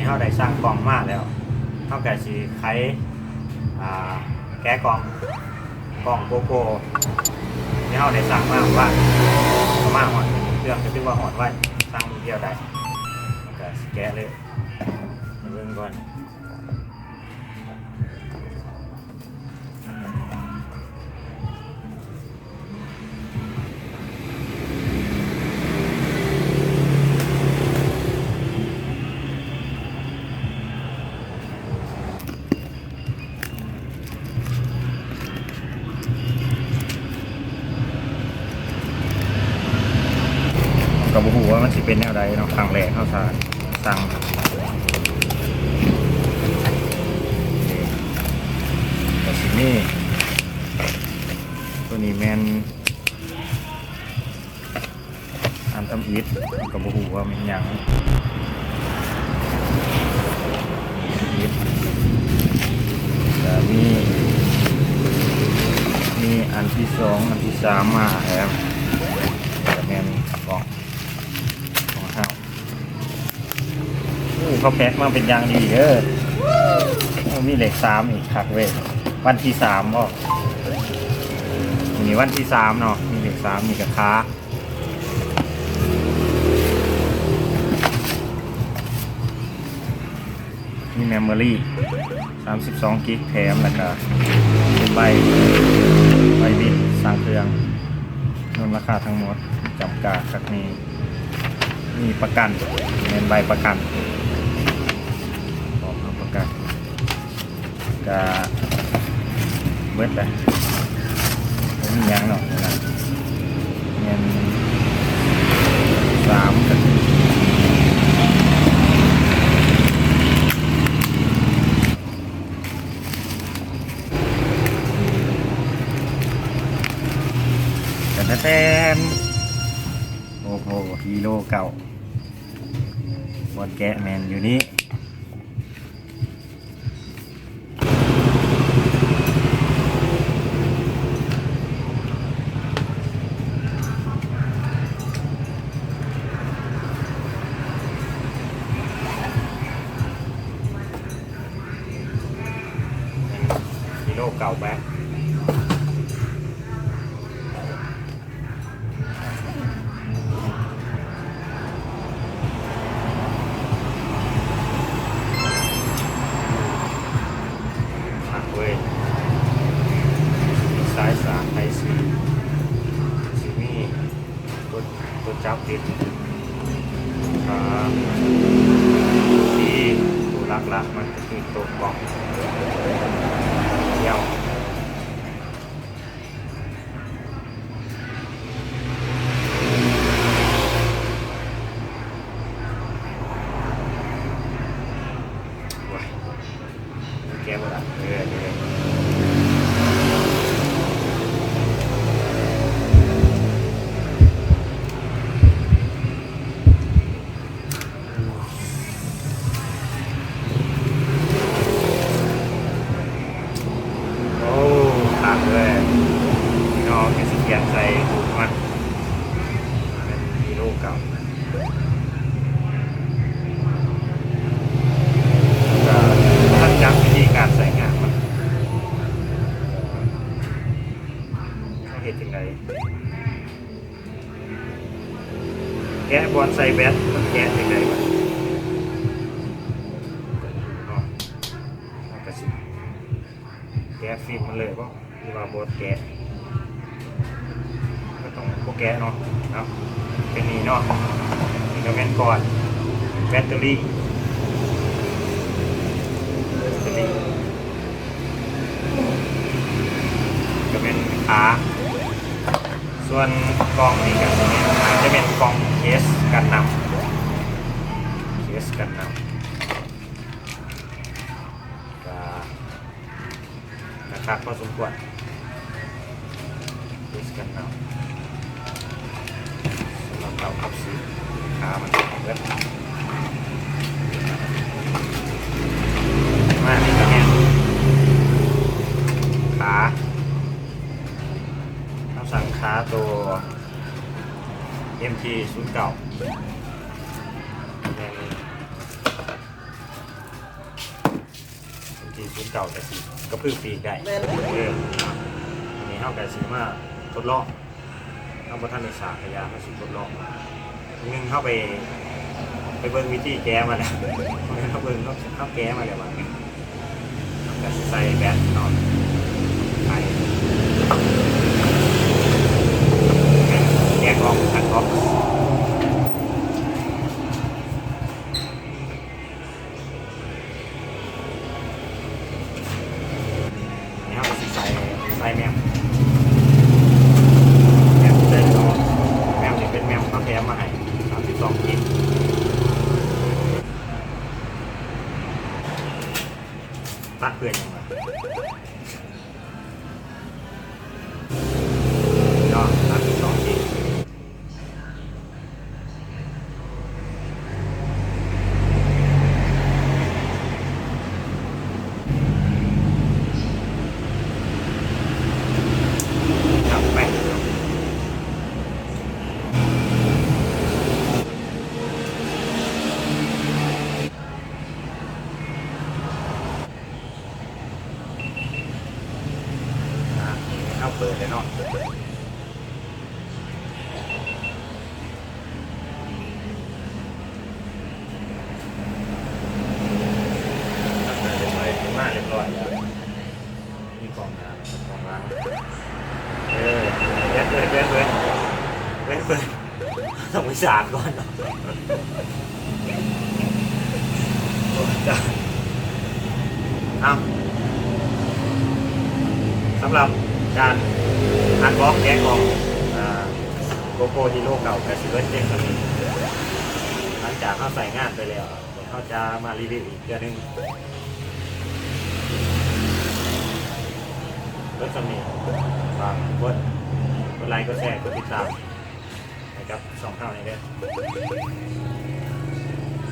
ເຮົາໄດ້ສັ່ງກ່ອງມາແລ້ວ ເຮົາກະຊິໄຂ ອ່າ ແກະກ່ອງ ກ່ອງໂກໂກ້ ທີ່ເຮົາໄດ້ສັ່ງມາເມື່ອວານ ເຂົ້າມາຮອດເຄື່ອງກະຖືວ່າຮອດໄວ ສັ່ງມື້ດຽວໄດ້ ເຮົາກະຊິແກະເລີຍ ເບິ່ງກ່ອນ. ກະບໍ່ຮູ້ວ່າມັນຊິເປັນແນວໃດເນາະ ຄັ້ງແລກເຮົາສະ ສັ່ງ ກະຊິມີ ໂຕນີ້ແມ່ນ ອັນທຳອິດ ກະບໍ່ຮູ້ວ່າແມ່ນຫຍັງ ກະມີ ມີອັນທີສອງ ອັນທີສາມມາແລ້ວ ກະແມ່ນຂອງ ຂອງເຮົາ. ໂອ້ ເຂົາແພັກມາເປັນຢ່າງດີເດີ ໂອ້ ມີເລກສາມອີກ ຄັກເວີຍ ວັນທີສາມບໍ ມື້ນີ້ວັນທີສາມເນາະ ມີເລກສາມ ມີກະຄາ ມີເມມໂມຣີ ສາມສິບສອງກິກແຖມ ແລ້ວກະເປັນໃບ ໃບບິນສ້າງເຄື່ອງ ເງິນລາຄາທັງໝົດຈຳກັດ ແລ້ວກະມີ ມີປະກັນ ແມ່ນໃບປະກັນ ພ້ອມຮັບປະກັນ ກະເບິດແລ້ວ ບໍ່ມີຫຍັງເນາະ ແມ່ນສາມ ແຕ່ນແຕ່ນ ໂອ້ໂຫ ຮີໂຣເກົ່າ ບ່ອນແກະແມ່ນຢູ່ນີ້. ຮີໂຣເກົ່າແບບ ຄັກເວີຍ ມີສາຍສານໄທຊີ ຊິມີຕົວ ຕົວຈັບຕິດ ອ່າ ທີ່ຕົວຫຼັກໆ ມັນກະຄືຕົວກອງ ດຽວ ໂອ້ຍ ແກະບໍ່ໄດ້ ເອີ ເອີ ໂອ້ ຄັກເລີຍ ພີ່ນ້ອງ ເຮັດສະກຽນໃສ່ຮູບມັນ ແມ່ນຮີໂຣເກົ່າ ກະບໍ່ທັນຈັກວິທີການໃຊ້ງານມັນ ເຮົາເຮັດຈັ່ງໃດ? ແກະບ່ອນໃສ່ແບັດ ມັນແກະຈັ່ງໃດວະ? ເນາະ ເຮົາກະຊິແກະຟິມມັນເລີຍບໍ ຫຼືວ່າບໍ່ແກະ? ກະຕ້ອງບໍ່ແກະເນາະ ເນາະ ເປັນນີ້ເນາະ ນີ້ກະແມ່ນກ່ອນ ແບັດເຕີຣີ ແບັດເຕີຣີ ກະແມ່ນຄາ ສ່ວນກ່ອງນີ້ກະຊິແມ່ນ ອາດຈະແມ່ນກ່ອງເຄສກັນນ້ຳ ເຄສກັນນ້ຳ ກະ ກະຄັກພໍສົມຄວນ ເຄສກັນນ້ຳ ສຳລັບເຕົາຂັບສີ ຄາມັນເບິດ ມານີ້ກະແມ່ນຄາ ເຮົາສັ່ງຄາໂຕ ເອັມທີສູນເກົ້າ ແມ່ນ ສີ່ສູນເກົ້າ ກະຊິກະປຶ້ງປີກໄດ້. ແມ່ນ ເອີ ເນາະ ອັນນີ້ເຮົາກະຊິມາທົດລອງ ເຮົາບໍ່ທັນໄດ້ສາກກະຢ່າ ເຮົາຊິທົດລອງ. ໜຶ່ງ ເຮົາໄປ ໄປເບິ່ງວິທີແກະມາແລ້ວ ເຮົາເບິ່ງ ເຮົາ ເຮົາແກະມາແລ້ວວ່າ ເຮົາກະຊິໃສ່ແບັດເນາະ ໄປ ແກະ ແກະອອກ ອັນອອກ. ນີ້ເຮົາກະຊິໃສ່ ໃສ່ແມັມ ແມັມໃສ່ເນາະ ແມັມນີ້ເປັນແມັມເຂົາແຖມມາໃຫ້ ສາມສິບສອງກິກ. ຕັດເພື່ອຫຍັງວະ? ເນາະ ສາມສິບສອງກິກ ຈັບໄປ. ອ່າ ນີ້ເຮົາເປີດແລ້ວເນາະ ເປີດໄດ້ ເປີດມາຮຽບຮ້ອຍແລ້ວ ມີກ້ອງໜ້າ ກ້ອງຫຼັງ ເອີ ເປີດ ເປີດ ເປີດ ເປີດ ເປີດ ເປີດ. ຕ້ອງໄປສາກກ່ອນເນາະ ໂອ້ຍຕາຍ. ເອົາ ສຳລັບການອັນບັອກແກະກ່ອງ ອ່າ ໂກໂກ້ຮີໂຣເກົ່າກະຊິເບິດພຽງສ່ຳນີ້ ຫຼັງຈາກເຮົາໃຊ້ງານໄປແລ້ວ ເຮົາຈະມາຣີວິວອີກເທື່ອໜຶ່ງ ເບິດສ່ຳນີ້. ຝາກທຸກຄົນກົດໄລ ກົດແຊ ກົດຕິດຕາມ ໃຫ້ກັບຊ່ອງເຮົານີ້ເດີ.